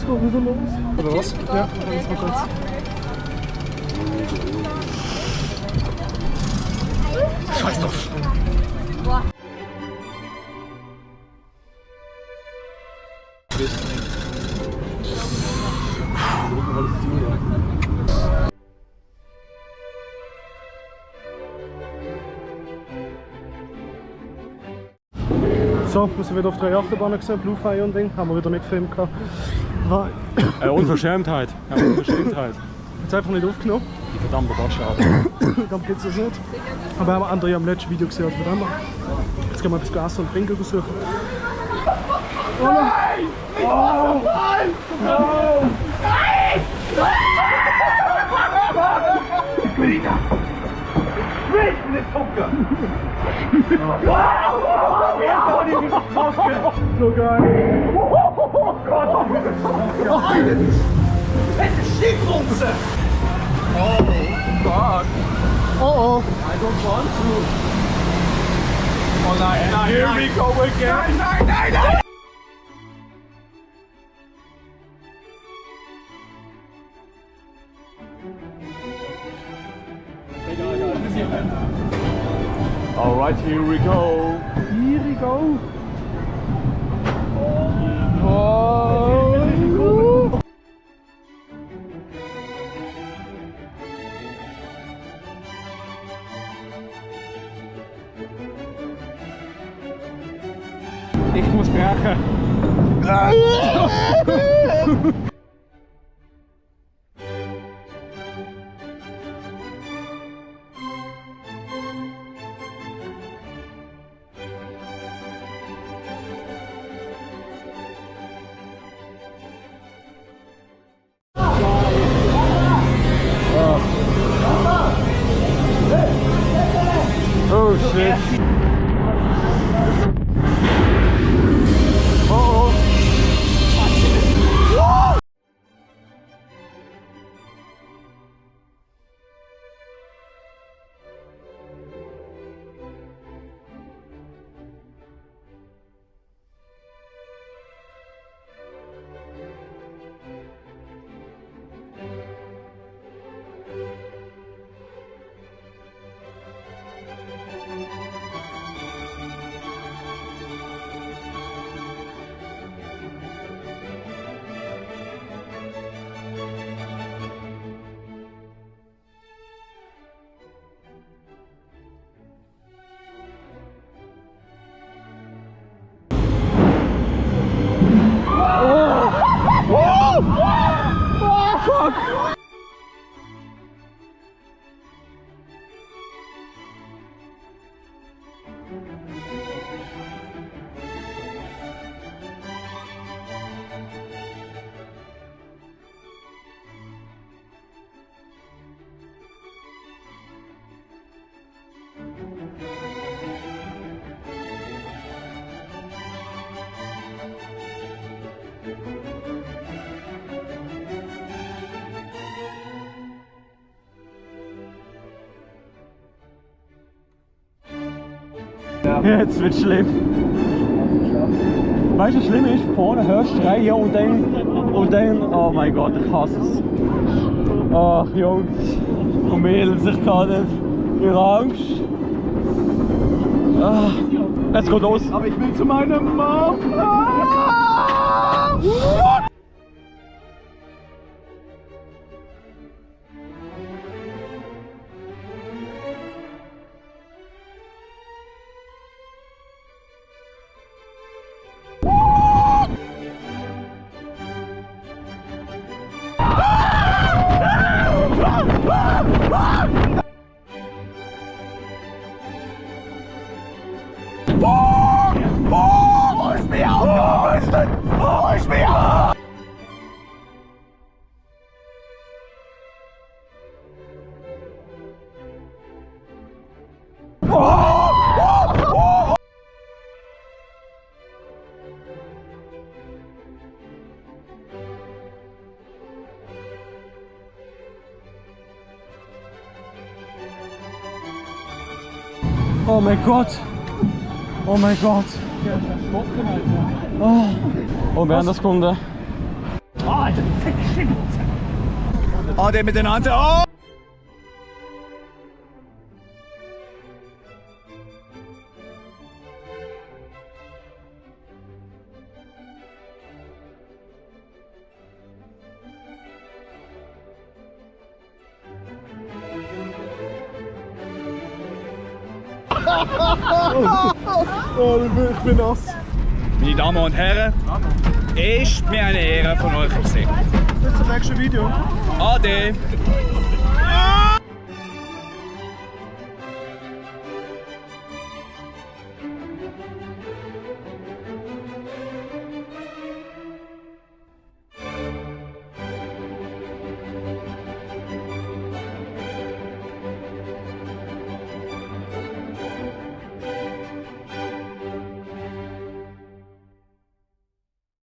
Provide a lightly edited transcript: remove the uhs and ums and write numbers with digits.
geht wieder los. Oder was? Ja, das mal kurz. Scheiß drauf. So, wir sind wieder auf 3 Achterbahnen gesehen, Blue Fire und Ding, haben wir wieder mitgefilmt gehabt. Unverschämtheit. Ja, Unverschämtheit. Jetzt einfach nicht aufgenommen. Die verdammte Bastarde. Dann gibt es das nicht. Aber haben andere ja im letzten Video gesehen, als wir dann machen. Jetzt gehen wir etwas Gas und Trinken suchen. Oh nein! Oh nein! No! Nein! Rita! Rita, nicht gucken! So geil! Oh Gott! Fette Stiefrunze! Oh Gott! Oh oh! I don't want to! Oh nein, nein, here we go again! Nein, nein, nein, nein! Alright, here we go. Here we go. Ich muss brechen. Oh shit. Jetzt wird's schlimm. Weißt du, was schlimm ist? Vorne hörst du schreien und dann, oh mein Gott, ich hasse es. Ach Jungs, von mir, ich kann nicht. Ich habe Angst. Jetzt geht los. Aber ich will zu meiner Mama. Oh mein Gott! Oh mein Gott! Oh. Und wir haben das gefunden. Ah, Ade miteinander. Oh! Oh, ich bin nass. Meine Damen und Herren, ist mir eine Ehre von euch gesehen. Bis zum nächsten Video. Ade!